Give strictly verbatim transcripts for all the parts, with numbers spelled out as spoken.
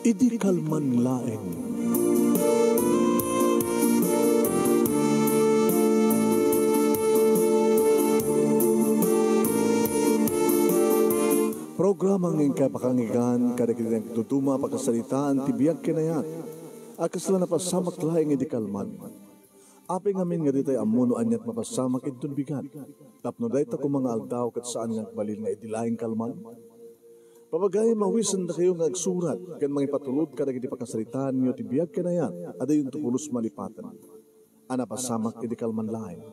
Idi kalman laeng. Programa nga inkay pakanggan kadagiti nagduduma a pakasaritaan ti biag ken ayat a kasla napasamak laeng idi kalman. Apay ngamin nga ditay ammo no aniat mapasamak inton bigat? Tapno dayta koma nga aldaw ket saan nga agbalin nga idi laeng kalman? Papagayam, awisendakayo nga agsurat ken mangipatulod kadagiti pakasaritaanyo ti biag ken ayat a diyonto pulos malipaten a napasamak idi kalman laeng.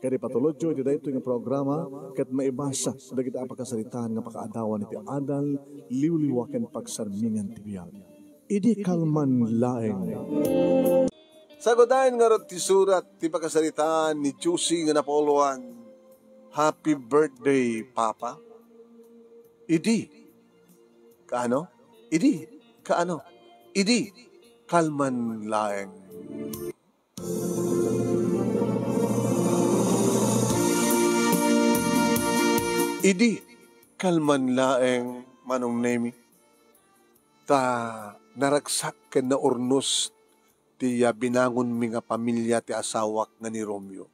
Ket ipatulodyo iti daytoy nga programa ket maibasa dagiti a pakasaritaan nga pakaadawan iti adal, liwliwa ken pagsarmingan ti biag. Idi kalman laeng. Sagudayen ngarud ti surat ti pakasaritaan ni Josie nga napauluan, "Happy birthday, Papa." Idi, kaano? Idi, kaano? Idi, kalman laeng. Idi, kalman laeng, Manong Nemi. Ta naragsak ken naurnos ti, ah, binangonmi nga pamilia ti asawak nga ni Romeo.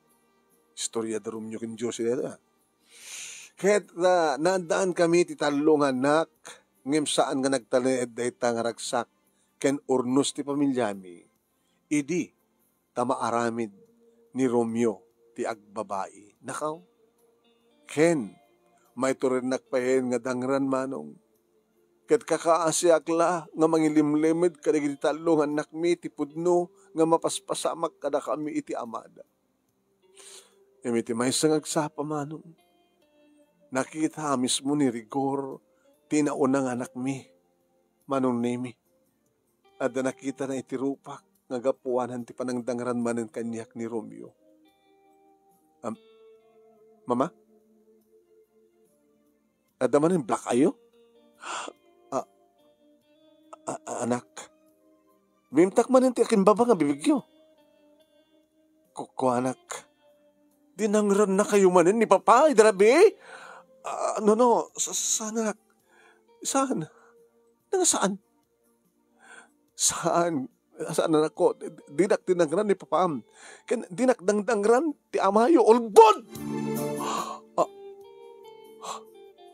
Istorya da Romeo ken Josie dayta. Ket, ah, naandankami ti tallo nga annak, ngem saan nga nagtalinaed dayta nga ragsak ken urnos ti pamiliami. Idi ta maaramid ni Romeo ti agbabai. Nakaw? Ken, maiturednak payen nga dangran, Manong. Ket kakaasiak la nga mangilimlimed kadagiti tallo nga annakmi ti pudno nga mapaspasamak kadakami iti amada. Ngem iti maysa nga agsapa, Manong, nakita a mismo ni Rigor ti nauna nga anakmi, Manong Nemi. Adda nakitana iti rupak nga gapuanan ti panangdangran manen kaniak ni Romeo. Am-, Mama? Adda manen black eye-yo? A-, a-, a-, anak, bimtak manen ti akinbaba nga bibigyo. Ku-, kuanak, dinangrannakayo manen ni Papa idi rabii? Ah, no, no, sa-, saanak. Saan? Nga saan? Saan? Saan, anakko? Dinak dinangran ni Papam. Ken dinak dangdangran ti amayo. Ulbod! Ah,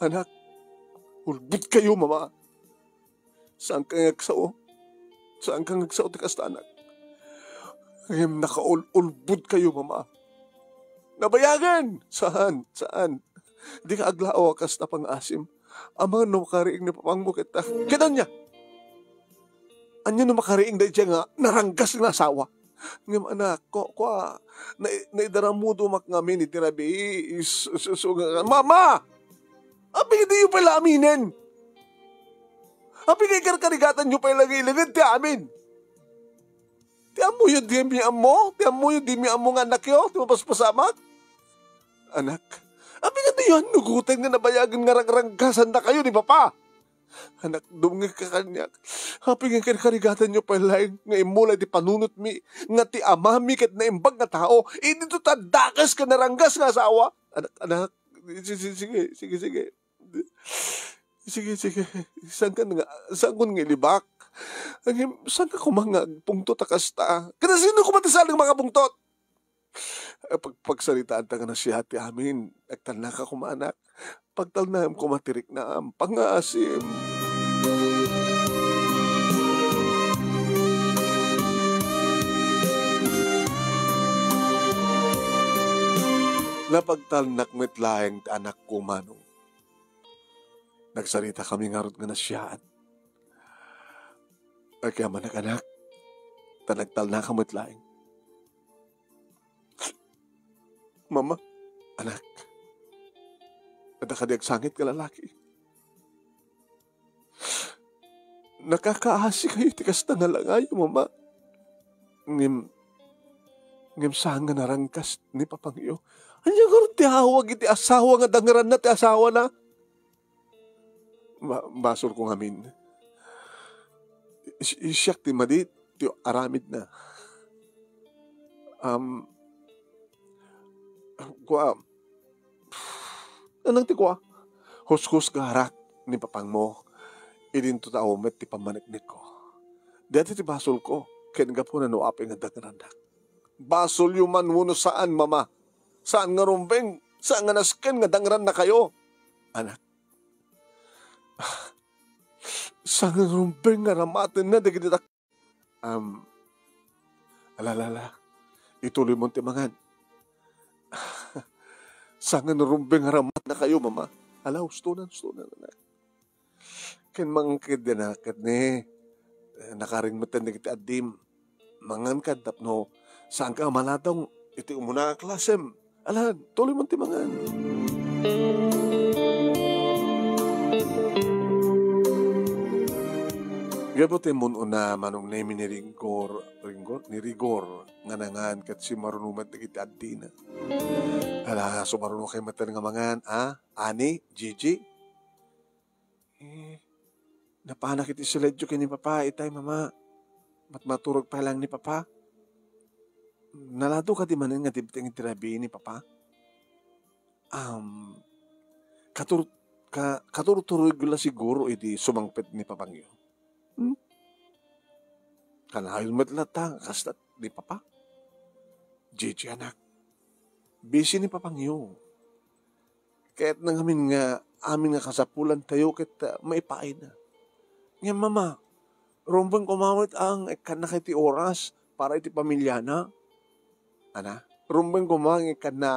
anak, ulbod kayo, Mama. Saanka nga agsao. Saanka nga agsao ti kasta, anak. Ngem nakaul-ulbod kayo, Mama. Nabayagen! Saan? Saan? Dika aglaaw a kasta pangaasim. Amangan no makariing ni Papangmo ket, ket ania? Ania no makariing daydiay nga naranggas nga asawa? Ngem anak, ku-, kua, nai-, naidaramudomak ngamin iti rabii, is-, su-, su-, nga, Mama! Apay nga diyo pay la aminen? Apay nga ikarkarigatanyo pay la nga ilinged ti amin? Ti ammoyo dimi ammo? Ti ammoyo dimi ammo nga annakyo ti mapaspasamak? Anak, apay nga diyo annugoten nga nabayagen nga rangranggasannakayo ni Papa? Anak, dumngegka kaniak. Apay nga ikarkarigatanyo pay laeng nga immula iti panunotmi nga ti amami ket naimbag nga tao, idinto ta dakes ken naranggas nga asawa? Anak, anak, si-, si-, sige, sige, sige. Sige, sige. Saanka nga, saanko nga ilibak? Ngem, saanka koma nga agpungtot a kasta? Kada sino koma ti saan nga makapungtot? Eh, pag-, pagsaritaanta nga nasiat ti amin. Agtalnaka koma, anak. Pagtalnaem koma ti riknam. Pangaasim. Napagtalnak met laeng ti anakko, Manong. Nagsaritakami ngarud nga nasiaat. Agyamanak, anak, ta nagtalnaka met laeng. Mama, anak, adda kadi agsangit nga lalaki? Nakakaasi kayo iti kasta nga langayo, Mama. Ngem, ngem saan nga naranggas ni Papangyo? Ania ngarud ti awag iti asawa nga dangranna ti asawana? Ba-, basolko ngamin. Si-, siak ti madi ti aramidna. Am, kua, anang ti kua? Hushusgarak ni Papangmo, idinto ta met ti pammaneknekko. Dayta ti basolko, ken gapuna no apay nga dangrannak. Basolyo man wenno saan, Mama. Saan nga rumbeng, saan nga nasken nga dangrannakayo, anak. Saan nga rumbeng nga aramatenna dagiti dak-, am, ala, ala, ala. Ituloymon ti mangan. Saan nga rumbeng nga aramatenna kayo, Mama. Ala, ustonan, ustonan, anak. Ken mangan ketdi, anak, ket ni, eh, nakaring metten dagiti addim. Mangan ka tapno saanka a maladong iti umuna a klasem. Alan, tuloymon ti mangan. Gapu ti immun-una, Manong Nemi, ni Rigor, Rigor, ni Rigor, nga nangan ket simmaruno met dagiti addina. Ala, sumaruno kay metten nga mangan, a? Ani, Gigi? Eh, napanak iti siledyo ken ni Papa, itay, Mama. Matmaturog pay laeng ni Papa. Nalado kadi manen nga dimteng iti rabii ni Papa? Am, katur-, ka-, katurturoyyo la siguro idi sumangpet ni Papangyo. Hmm? Kanayon met latta nga kasta ni Papa? Gigi, anak, busy ni Papangyo. Kayatna ngamin nga amin nga kasapulantayo ket, ah, maipaayna. Ngem, Mama, rumbeng koma met nga ikkannaka iti oras para iti pamiliana. Ana? Rumbeng koma nga ikkanna,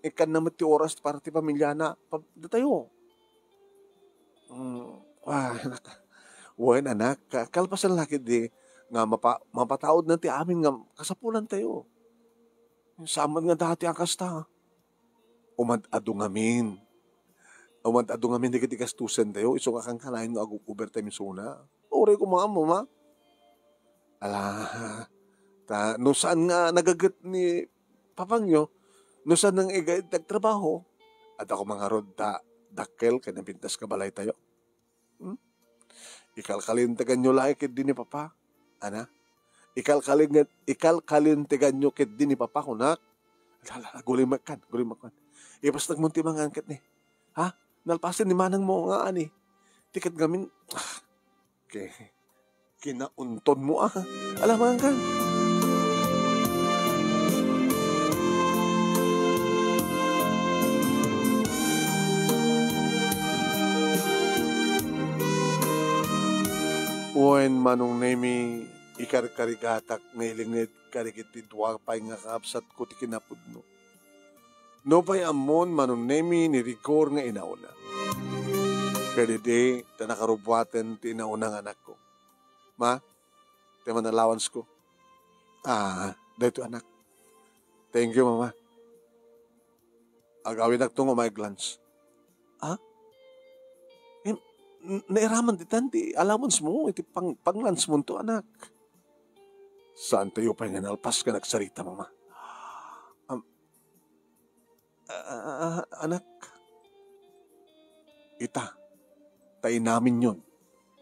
ikkanna met ti oras para ti pamiliana, pa-, datayo. Mm, ah, anak. Wen, anak, ka-, kalpasan la ketdi nga mapa-, mapataudna ti amin nga kasapulantayo. Saan met nga dati a kasta. Umad-adu ngamin. Umad-adu ngamin dagiti gastusantayo, isu nga kankanayon nga agub-ubertayo isuna. Uray koma, Mama. Ala, ta, no saan nga nagaget ni Papangyo, no saan nga iga ti agtrabaho, adda koma ngarud ta dakkel ken napintas nga balaytayo. Hmm? Ikalkalinteganyo laeng ketdi ni Papa. Ana? Ikalkalin-, ikalkalinteganyo ketdi ni Papa, kunak. Ala, ala, ala, gulimekkan, gulimekkan. Ipasnekmon ti mangan ketdi. Ha? Nalpasen ni manangmo nga ani. Ti ket ngamin, ah, ke-, kinauntonmo, ah. Ala, mangankan. Wen, Manong Nemi, ikarkarigatak nga ilinged kadagiti dua pay nga kakabsatko ti kinapudno. Nupay ammon, Manong Nemi, ni Rigor nga inauna. Ket idi ta nakarubuaten ti inauna nga anakko. Ma, ti man-allowance ko. Ah, daytoy, anak. Thank you, Mama. Agawidakto nga umayag lunch. Ah? Em, n-, nairaman ditan ti allowance mo, iti pang-, pang-lunch mo to, anak. Saantayo pay nga nalpas nga nagsarita, Mama. Am, ah, ah, ah, anak, ita, ta inaminyon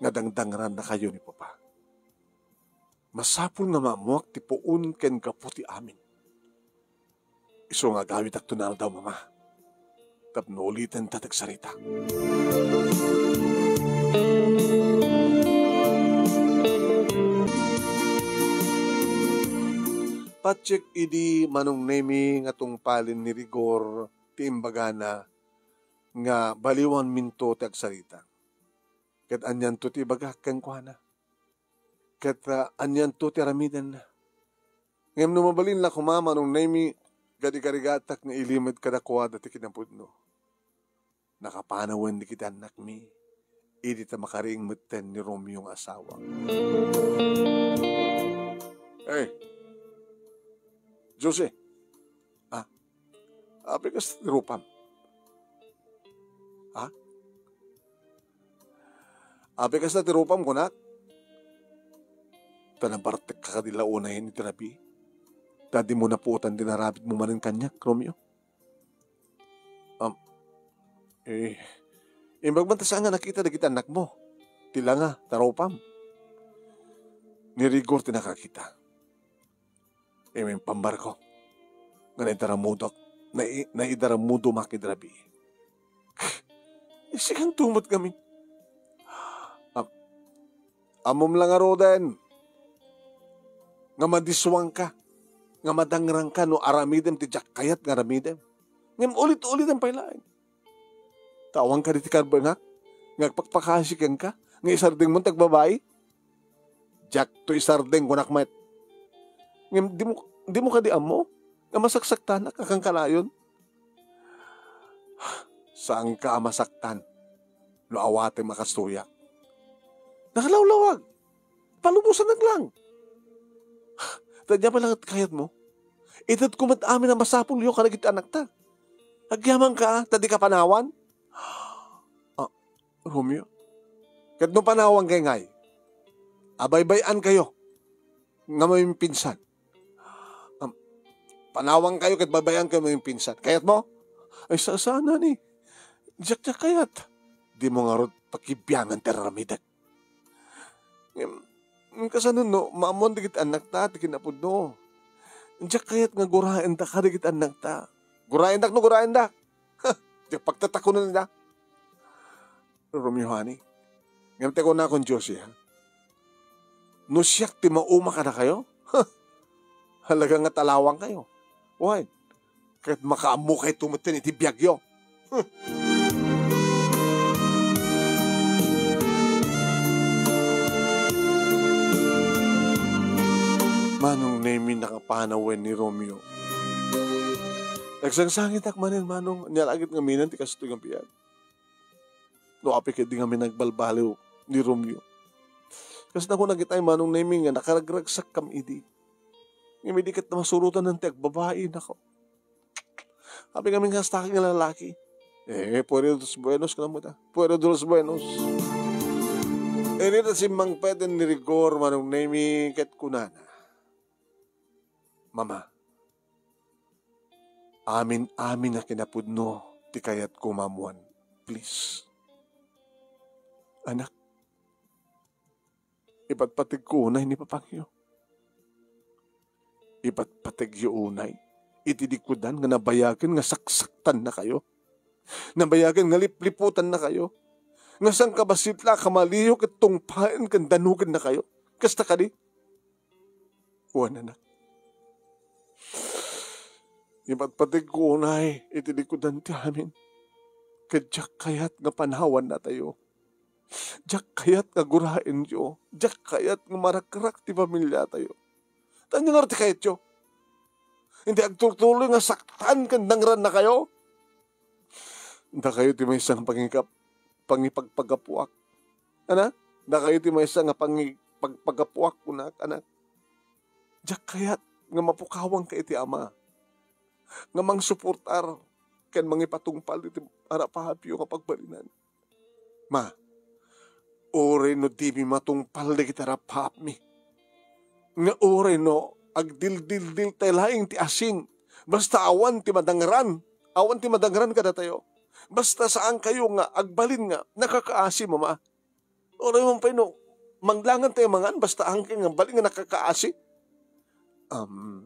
nga dangdangrannakayo ni Papa. Masapul nga maammoak ti puon ken gapu ti amin. Isu nga agawidakto nga aldaw, Mama, tapno uliten ta ti agsarita. Patiek idi, Manong Nemi, nga tungpalen ni Rigor ti imbagana nga baliwanminto ti agsarita. Ket anianto ti ibagak kenkuana. Ket, ah, anianto ti aramidenna. Ngem no mabalin la koma, Manong Nemi, nga igarigatak nga ilimed kadakuada ti kinapudno. Nakapanawen dagiti annakmi idi ta makariing metten ni Romeo nga asawa. Eh, Jose, ah, apay kasta ti rupam? Ha? Apay kasta ti rupam, kunak? Ta nabartekka kadi la unay iti rabii? Ta dimo napuotan ti narabitmo manen kaniak, Romeo? Am, eh, imbag man ta saan nga nakita dagiti annakmo. Ti langa, ta rupam. Ni Rigor ti nakakita. Immay pambarko nga naidaramudok, nai-, naidaramudom iti rabii. Sikanto met ngamin. Am-, ammom la ngaruden, nga madiswangka, nga madangrangka no aramidem ti diak kayat nga aramidem. Ngem ulit-ulitem pay laeng. Ta awanka ditoy karbengak nga agpakpakasi kenka nga isardengmon ti agbabai? Diakto isardeng, kunak met. Ngem dimo, dimo kadi ammo nga masaksaktanak a kankanayon? Saanka a masaktan no awatem a kastoyak. Nakalawlawag. Palubosanak lang. Ta diak pay la ket kayatmo. Itedko met amin a masapulyo kadagiti anakta. Agyamanka, ta dika panawan? Ah, Romeo, ket no panawankayo ngay, abaybay-ankayo nga maminpinsan. Am, panawankayo ket baybay-ankayo maminpinsan. Kayatmo? Ay, sa-, saan, honey? Diak, diak kayat. Dimo ngarud pakibiangan ti aramidek. Ngem, kasano no maammoan dagiti annakta ti kinapudno? Diak kayat nga guraenda kadagiti annakta. Guraendak no guraendak. Diak pagtatakonen ida. Romeo, honey. Ngem ti kunakon, Josie, ha? No siak ti mauma kadakayo, talaga nga talawankayo. Why? Ket makaammokayto metten iti biagyo. Manong Nemi, nakapanawen ni Romeo. Nagsangsangitak manen, Manong, ania la ket ngamin ti kastoy nga biag. No apay ket di ngamin nagbalbaliw ni Romeo. Kas nakuna ket ay, Manong Nemi, nga nakaragragsakkam idi. Ngem idi ket masurotanan ti agbabai, nako. Apay ngamin nga kasta nga lalaki? Eh, fuera de los buenos, kunam ita. Fuera de los buenos. Idi ta simmangpeten ni Rigor, Manong Nemi, ket kunana, Mama, amin-amin a kinapudno ti kayatko maammoan. Please. Anak, ipatpategko unay ni papangyo. Ipatpategyo unay iti likudan nga nabayagen nga saksaktannakayo. Nabayagen nga lipliputannakayo. Nga sangkabassit la a kamaliyo ket tungpaen ken danogennakayo. Kasta kadi? Wen, anak. Ipatpategko unay iti likudan ti amin. Ket diak kayat nga panawannatayo. Diak kayat nga guraenyo. Diak kayat nga marakrak ti pamiliatayo. Ta ania ngarud ti kayatyo? Iti agturtuloy nga saktan ken dangrannakayo? Dakayo ti maysa nga pangikap-, pangipagpagapuak. Anak, dakayo ti maysa nga pangipagpagapuak, kunak, anak. Diak kayat nga mapukawanka iti ama nga mangsuportar ken mangipatungpal iti arapaapyo nga pagbalinan. Ma, uray no dimi matungpal dagiti arapaapmi, nga uray no agdildildiltay laeng ti asing, basta awan ti madangran, awan ti madangran kadatayo. Basta saankayo nga agbalin nga nakakaasi, Mama. Uray man pay no manglangan tayo mangan, basta awan nga agbalin nga nakakaasi. Um,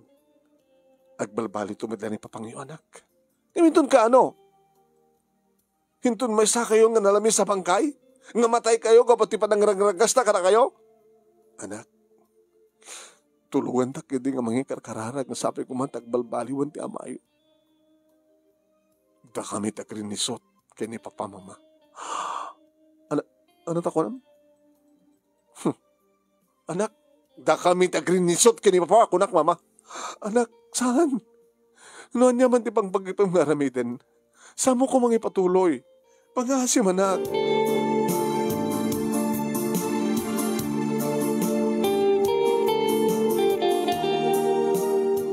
agbalbaliwto met laeng ni papangyo, anak. Ngem inton kaano? Inton maysakayo nga nalamis a bangkay? Nga mataykayo gapu ti panangragragasta kadakayo? Anak, tulongantak idi nga mangikarkararag nga sapay koma ti agbalbaliwen ti amayo. Dakami ti agrinnisut ken ni Papa, Mama. Ana-, ano ta kunam? Hmm. Anak, dakami ti agrinnisut ken ni Papa, kunak, Mama. Anak, saan? No ania man ti pangpagipem nga aramiden, saanmo ko mangipatuloy. Pangaasim, anak.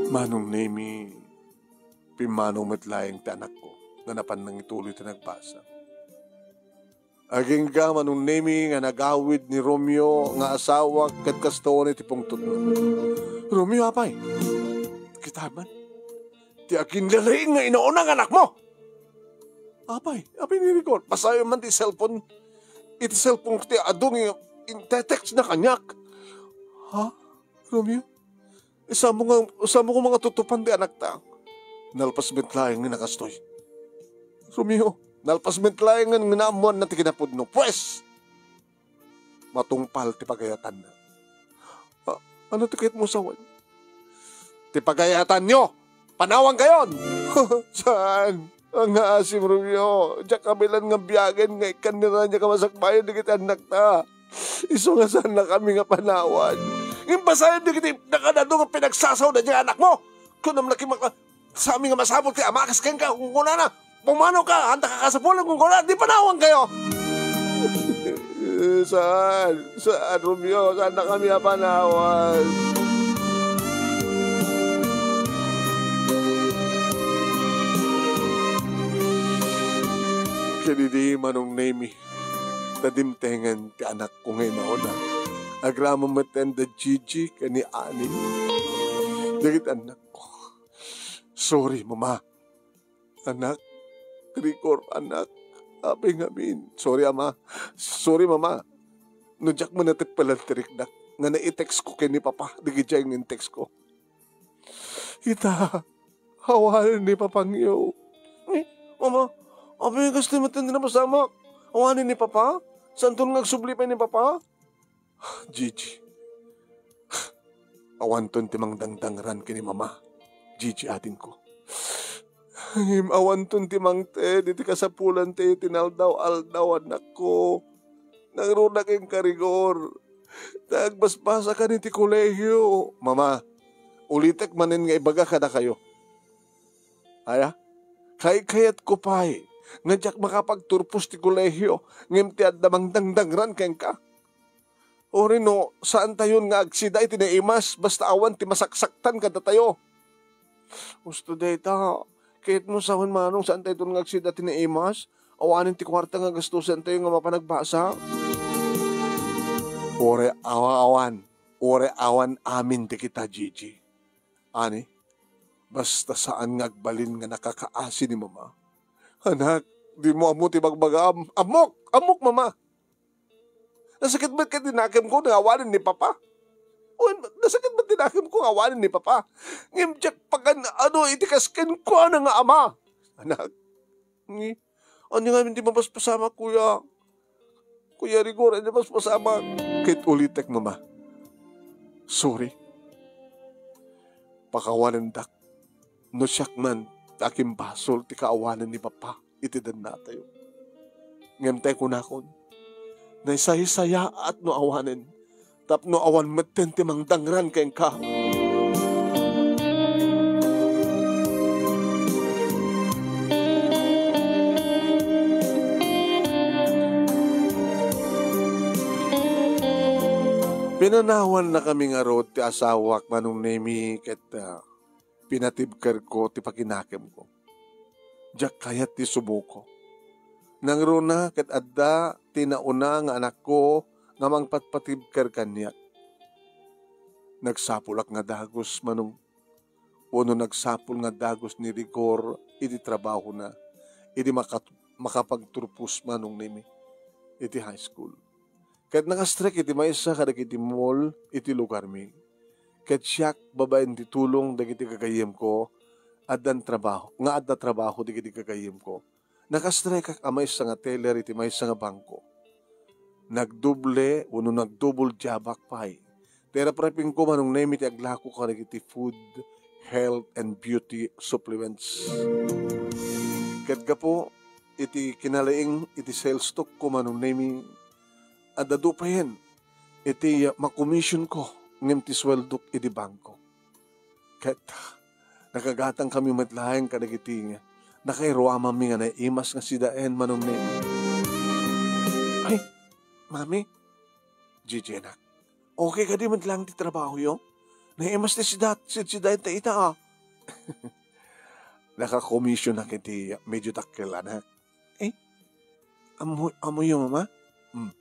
Manong Nemi, pimmanaw met laeng ti anakko nga napan nangituloy ti nagbasa. Agingga, Manong Nemi, nga nagawid ni Romeo nga asawak ket kastoy ti pungtotna. Romeo, apay, kita man ti aginlalaing nga inauna nga anakmo. Apay, apay ni Rigor, pasayo man ti cellphone. Iti cellphone ti adu nga in-text na kaniak. Ha? Romeo? Saanmo nga, saanmo koma nga tutupan ti anakta? Nalpas met laeng nga nakastoy. Romeo, nalpas met laeng nga naammoanna ti kinapudno. Pues, matungpal ti pagayatanna. A-, ano ti kayatmo sawen? ti pagayatanyo. Panawankayon! Saan? Ang naasim, Romeo. Diak kabilan nga biagen nga ikkan ni Rania a masakbayan dagiti annakta. Isu nga saannakami nga panawan. Ngem basayem dagiti nakadado nga pinagsasao daydiay anakmo. Kunam la kimak-, saan nga masapul ti ama kas kenka, kunkunana, "Pumanoka, haantaka kasapulan," kunkunana, di panawankayo. Saan? Saan, Romeo? Saannakami a panawan? Ket idi, Manong Nemi, ta dimtengen ti anakko nga inauna. Agraman metten da Gigi ken ni Ani. Dagiti annakko. Sorry, Mama. Anak, Rigor, anak. Apay ngamin. Sorry, Ama. Sorry, Mama. No diak man nateppelan ti riknak, nga nai-text ko ken ni Papa, dagiti nga in-text ko. Ita, awanen ni Papangyo. Eh, Mama, apay nga kasta met ti napasamak? Awanen ni Papa? Saanton nga agsubli pay ni Papa? Gigi, awanton ti mangdangdangran ken ni Mama. Gigi, adingko. Ngem awanton ti mangted iti kasapulan ti inaldaw-aldaw, anakko. Nangruna kenka, Rigor. Ta agbasbasakan iti kolehio. Mama, ulitek manen nga ibaga kadakayo. Aya? Kaykayatko pay nga diak makapagturpos ti kolehio, ngem ti adda mangdangdangran kenka. Uray no, saantayon nga agsida iti naimas, basta awan ti masaksaktan kadatayo. Usto dayta, ket no sawen, Manong, saantayton nga agsida ti naimas, awanen ti kuarta nga gastusantayo nga mapan agbasa. Uray awa-, awan, uray awan amin dagita, Gigi. Ani, basta saan nga agbalin nga nakakaasi ni Mama. Anak, dimo ammo ti bagbagaam. Ammok! Ammok, Mama! Nasakit met ket ti nakemko nga awanen ni Papa. Wen, nasakit met ti nakemko nga awanen ni Papa. Ngem diak pagan-ano iti kas kenkuana nga ama. Anak, ngi, ania ngamin ti mapaspasamak, kuya? Kuya Rigor, ania mapaspasamak? Ket ulitek, Mama. Sorry. Pakawanendak no siak man ti akimbasol ti kaawanen ni Papa iti dannatayo. Ngem tay kunakon, naisaysayaat no awanen, tapno awan metten ti mangdangran kenka. Pinanawannakami ngarud ti asawak, Manong Nemi, ket, ah, pinatibkerko ti pakinakemko. Diak kayat ti suboko. Nangruna ket adda ti nauna nga anakko nga mangpatpatibker kaniak. Nagsapulak nga dagus, Manong, wenno nagsapul nga dagus ni Rigor iti trabahona idi makat-, makapagturpos, Manong Nemi, iti high school. Ket nakastrek iti maysa kadagiti mall iti lugarmi. Ket siak, babaen ti tulong dagiti gagayyemko, addan trabaho, nga adda trabaho dagiti gagayyemko. Nakastrekak a maysa nga teller iti maysa nga bangko. Nagdoble wenno nagdouble jobak pay. Ti raprapingko, Manong Nemi, ti aglako kadagiti food, health, and beauty supplements. Ket gapu iti kinalaing iti sales talk ko, Manong Nemi, adda dupayen iti makomisionko ngem ti sueldok idi bangko. Ket nakagatangkami met laeng kadagiti nakairuamanmi nga naimas nga sidaen, Manong Nemi. Ay, Mami, Gigi, anak. Okay kadi met laeng ti trabahoyo? Naimas ti sida-, sid-, sidaen ta ita, ah. Nakakomisionak iti medyo dakkel, anak. Eh, ammo-, ammoyo, Mama? Hmm.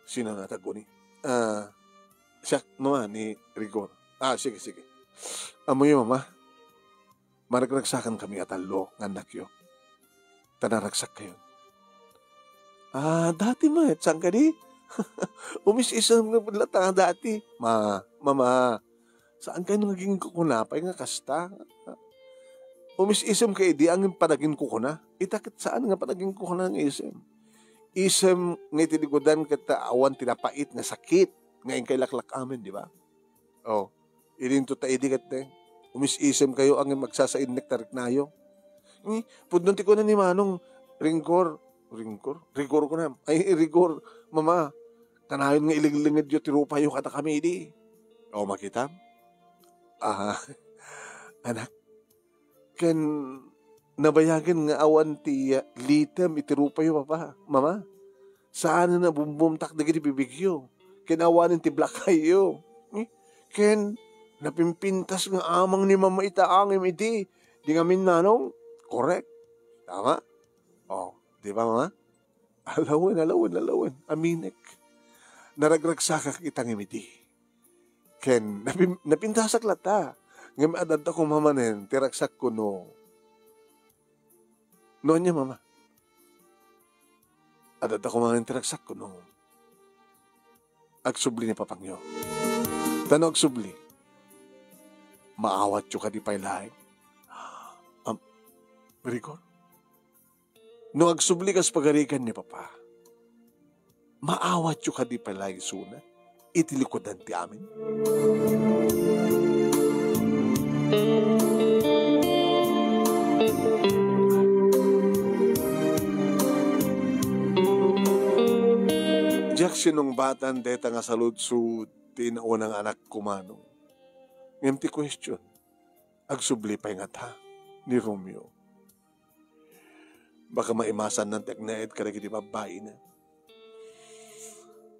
Sino nga taguni? Ah, siak, Mama, ni Rigor. Ah, sige, sige. Ammoyo, Mama? Maragragsakan kami a tallo nga annakyo. Ta naragsak kayon. Ah, dati met, saan kadi? Umis-isem nga pud latta nga dati. Ma, Mama, saan kayo nga aginkukuna pay nga kasta? Umis-isem kayo idi angin panaginkukuna? Ita ket saan nga panaginkukuna nga isem. Isem nga iti likudan ket awan ti napait nga sakit nga inkay laklak-amen, di ba? Oh. Idinto ta idi ket, eh, umis-isemkayo ngem agsasainnek ta riknayo. Eh, pudno ti kuna ni Manong, "Ringkor, ringkor, rigor kuna. Ay, rigor, Mama. Kanayon nga iliglingedyo ti rupayo kadakami idi." O, makitam? Ah, anak, ken nabayagen nga awan ti litem iti rupayo, Papa, Mama. Saanen a bumbumtak dagiti bibigyo, ken awanen ti black eye-yo. Eh, ken napimpintas nga amang ni Mama ita ngem idi, di ngamin Manong? Korek. Tama? O, di ba, Mama? Alawen, alawen, alawen. Aminek. Naragragsakak ita ngem idi. Ken napin-, napintasak latta. Ngem adda koma manen ti ragsakko no, no ania, Mama? Adda koma manen ti ragsakko no agsubli ni Papangyo. Ta no agsubli, maawatyo kadi pay laeng? Am, Rigor? No agsubli kas pagarigan ni Papa, maawatyo kadi pay laeng isuna iti likudan ti amin? Diak sinungbatan dayta nga saludsod ti inauna nga anakko, Manong. Ngem ti question, agsubli pay ngata ni Romeo? Baka maimasanna ti agnaed kadagiti babbaina.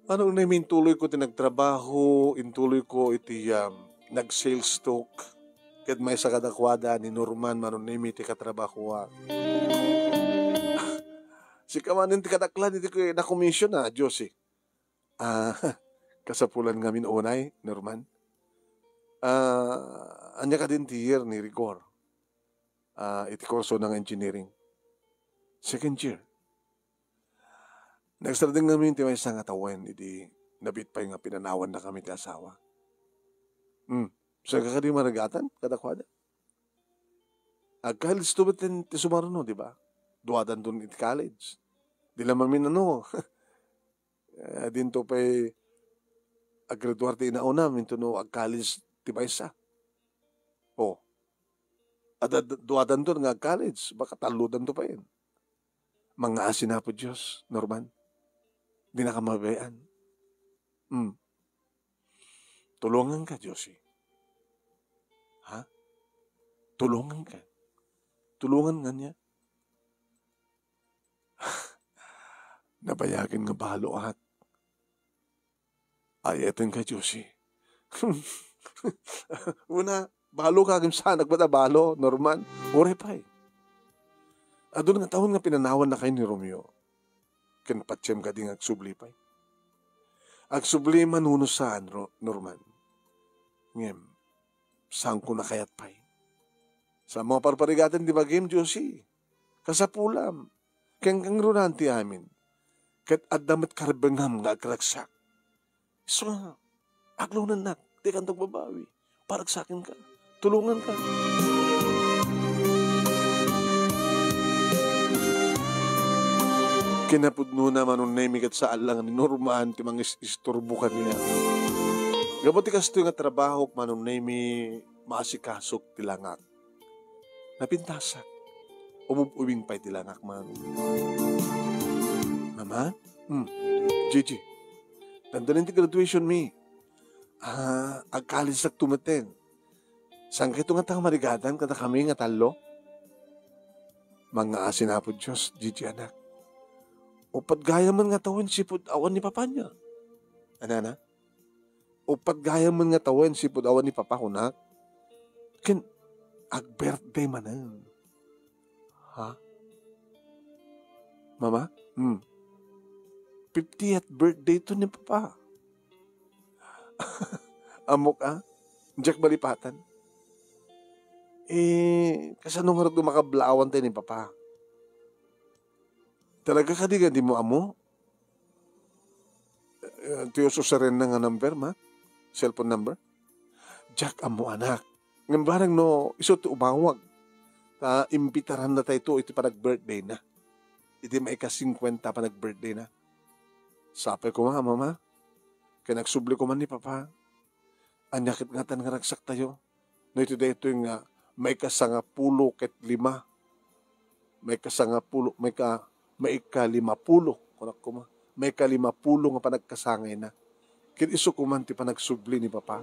Manong Nemi, intuloyko ti nagtrabaho, intuloyko iti, um, nag-sales talk. Ket maysa kadakuada ni Norman, Manong Nemi, ti katrabahoak. Sika manen ti kadaklan iti nakomision a, Josie. Ah, kasapulan ngamin unay, Norman. Ah, ania kadin ti year ni Rigor? Ah, iti kursona nga engineering. Second year. Nagsardeng ngamin ti maysa nga tawen idi nabiit pay nga pinanawannakami ti asawa. Hmm. Saan ka kadi marigatan kadakuada? Ag-college to met ti sumaruno, di ba? Duadanton iti college. Di la mamin ano, eh, dinto pay aggraduar ti inaunam, intono ag-college ti maysa. Oh. Adda duadanton nga ag-college, baka tallodanto pay. Mangngaasin Apo Dios, Norman. Dinaka mababayan. Hmm. Tulonganka, Josie. Ha? Tulonganka. Tulongan nga niya. Nabayagen nga baloak. Ay-ayatenka, Josie. Una, baloka ngem saanak met a balo, Norman. Uray pay. Adun nga tawen nga pinanawannakayo ni Romeo. Ken patiem kadi nga agsubli pay. Agsubli man wenno saan, Ro-, Norman. Ngem, saanko a kayat pay. Sa mga parparigaten ti bagim, Josie, kasapulam. Ken kangrunaan ti amin. Ket adda met karbengam nga agragsak. Isu nga, aglonennak, dikanto agbabawi. Paragsakenka. Tulonganka. Kinapudnona, Manong Nemi, ket saan la nga ni Norman ti mangis-isturbo kaniak. Gapu ti kastoy nga trabahok, Manong Nemi, maasikasok ti langak. Napintasak. Umub-ubing pay ti langak, Manong. Mama? Hmm. Gigi. Dandanin ti graduation mi. Ah, agkalisakto metten. Saan kayto ngata nga marigatan kadakami nga tallo? Mangngaasin Apo Dios, Gigi anak. Uppat gayam met nga tawen sipud awan ni Papa niya. Anana? Uppat gayam met nga tawen sipud awan ni Papa kunak. Ken ag-birthday manen. Ha? Mama? Hmm. Fiftieth birthday to ni Papa. Ammok a? Diak malipatan. Eh, kasano ngarud no makablawan tayo ni Papa? Talaga kadi nga di mo ammo? Eh, ti ususarenna nga number, ma? Cellphone number? Diak ammo, anak. Ngem bareng no isu ti umawag. Ta imbitaranna tayo iti panag-birthday na. Iti maika-singkwenta panag-birthday na. Sapay koma, Mama. Ken agsubli koma ni Papa. Ania ket ngatan nga ragsaktayo? No iti daytoy nga maikasangapulo ket lima, maikasangapulo, maika-, maikalimapulo, kunak koma, maikalimapulo nga panagkasangayna. Ket isu koman ti panagsubli ni Papa.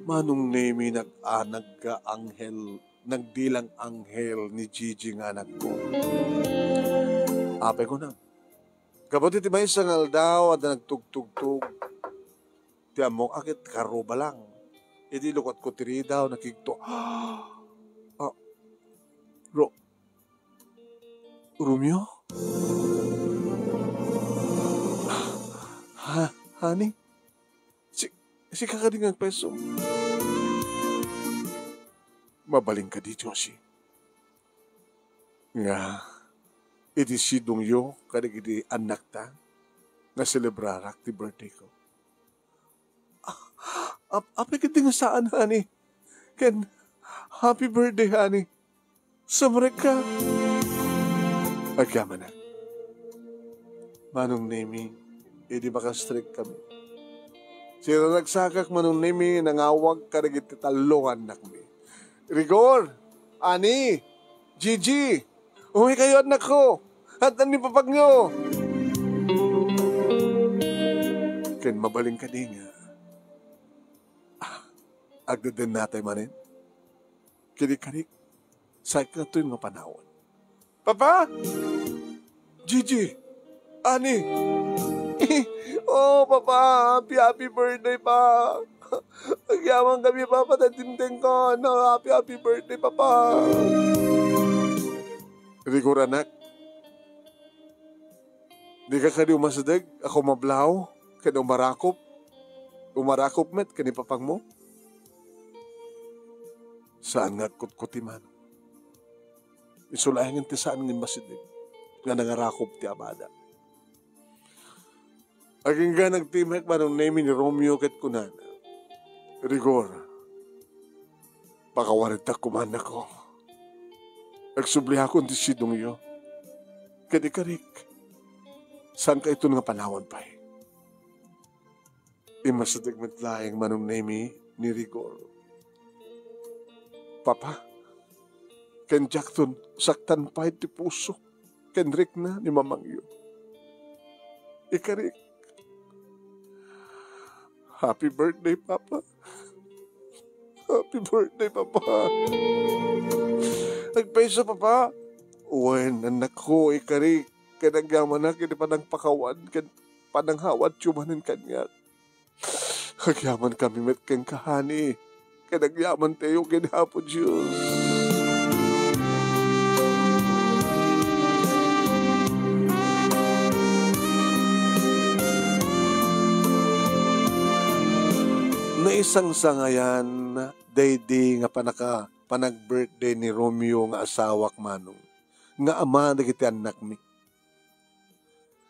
Manong Nemi, nag-, ah, nag-, anghel, nagdilang anghel ni Gigi nga anakko. Apay ko na. Gapu iti maysa nga aldaw, adda nagtugtugtog ti ammok, a ket karruba lang. Idi lukatko ti ridaw, nakigto. Ah, Ro-, Romeo? Ha, honey? Si, sika kadi nga agpayso? Mabalin kadi, Josie, nga iti sidongyo kadagiti annakta nga selebrarak ti birthday ko? Ap-, apay ketdi nga saan, honey? Ken, happy birthday, honey. Sumrekka. Agyamanak. Manong Nemi, idi makastrekkami, siraragsakak, Manong Nemi, nangawag kadagiti tallo nga annakmi. Rigor, Ani, Gigi, umay kayo, annakko. At ni papagyo. Ken mabalin kadi nga, ah, agdedennatay manen? Kini karik, saanka toy nga panawan. Papa! Gigi! Ani! Oh, Papa! Happy, happy birthday, Pa! Agyaman kami, Papa, ta dimdengko. No, happy, happy birthday, Papa! Rigor, anak. Dika kadi umasideg a kumablao ken umarakop? Umarakop met ken ni papangmo? Saan nga agkutkuti man. Isu laengen ti saan nga immasideg nga nangarakop ti amada. Agingga nagtimek Manong Nemi ni Romeo ket kunana, "Rigor, pakawarentak koma, annakko. Agsubliakon ti sidongyo. Ket ikarik, saanka iton nga panawan pay?" Immasideg met laeng Manong Nemi ni Rigor. Papa, ken diakton saktan pay ti puso ken rikna ni mamangyo. Ikarik, happy birthday, Papa. Happy birthday, Papa. Agpayso, Papa. Wen, annakko, ikarik, ken agyamanak iti panangpakawan ken pananghawatyo manen kaniak. Agyaman kami met kenka, honey, ken agyamantayo ken Apo Dios. Naisangsangayan daydi nga panaka-, panag-birthday ni Romeo nga asawak, Manong, nga ama dagiti annakmi.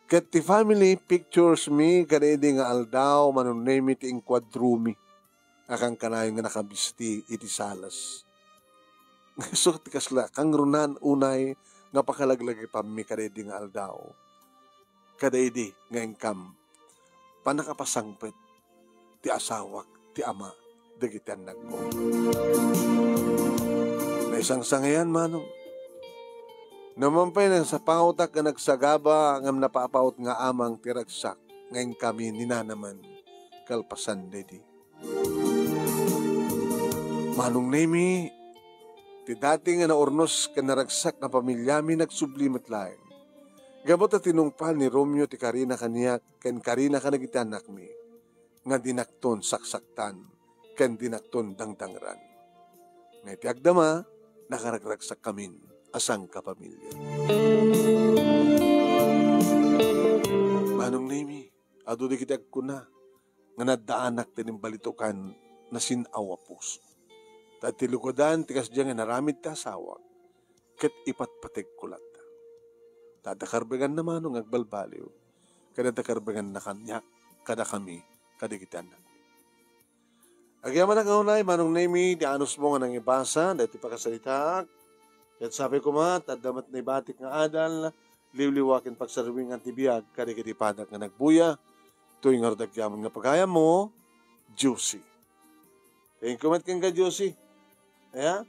Ket ti family pictures mi kadaydi nga aldaw, Manong Nemi, ti inkuadromi a kankanayon nga nakabisti iti salas. Isu ti kasla kangrunaan unay nga pakalaglagipanmi kadaydi nga aldaw. Kadaydi nga inkam, pannakapasangpet ti asawak, ti ama dagiti annakko. Naisangsangayan, Manong. Naman pay nangsapawtak nga nagsagaba ngem napapaut nga amang ti ragsak nga inkami ni nanaman kalpasan daydi. Manong Nemi, ti dati nga naurnos ken naragsak nga pamiliami nagsubli met laeng. Gapu ta tinungpal ni Romeo ti karina kaniak ken karina kadagiti annakmi, nga dinakton saksaktan ken dinakton dangdangran. Nga iti agdama, nakaragragsakkamin a sangkapamilya. Manong Nemi, adu dagiti agkuna nga naddaanak ti imbalitokan nasin-aw a puso. Ta ti lugadan ti kasdiay nga inaramid ti asawak, ket ipatpategko latta. Ta adda karbenganna, Manong, nga agbalbaliw, ken adda karbenganna kaniak, kadakami, kadagiti annak. Agyamanak nga unay, Manong Nemi, ti anusmo nga nangibasa daytoy pakasaritaak. Ket sapay koma, ta adda met naibatik nga adal, liwliwa ken pagsarruingan ti biag kadagiti padak nga nagbuya. Toy ngarud agyamanen nga pagayammo, Josie. Thank you met kenka, Josie. Aya?